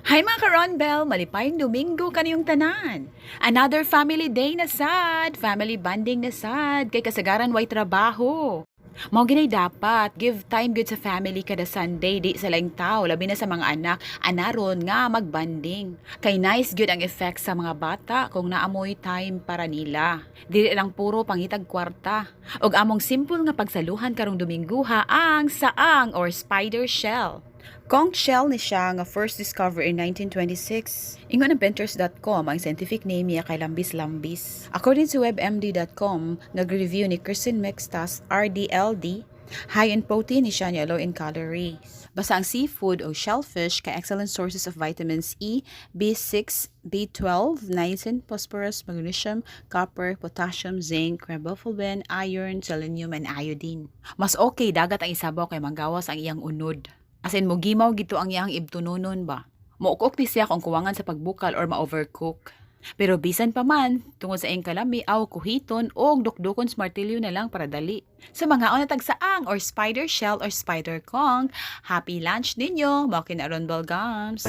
Hi, mga ka-Ronbel! Malipayong Domingo kaniyong tanan. Another family day na sad, family bonding na sad, kay kasagaran way trabaho. Mao ginay dapat, give time gud sa family kada Sunday, di sa laing tao, labi na sa mga anak, anaron nga magbanding. Kay nice gyud ang effect sa mga bata kung naamoy time para nila. Dili lang puro pangitag kwarta. Og among simple nga pagsaluhan karong Dominguha ang saang or spider shell. Conch shell ni siya nga first discovered in 1926. Ingon ang Pinterest.com, ang scientific name niya kay Lambis lambis. According to WebMD.com, nag-review ni Kristen Mextas, RDLD, high in protein ni siya niya, low in calories. Basta ang seafood o shellfish kay excellent sources of vitamins E, B6, B12, niacin, phosphorus, magnesium, copper, potassium, zinc, riboflavin, iron, selenium, and iodine. Mas okay dagat ang isabaw kay manggawas ang iyang unod. As in, mugimaw gito ang iyang ibtunonon ba. Muukok ni siya kung kuwangan sa pagbukal or ma-overcook. Pero bisan pa man, tungod sa iyang kalami, aw kuhiton o dukdukon sa martilyo na lang para dali. Sa mga na tagsaang or spider shell or spider conch, happy lunch ninyo, mao kina Ron Gums.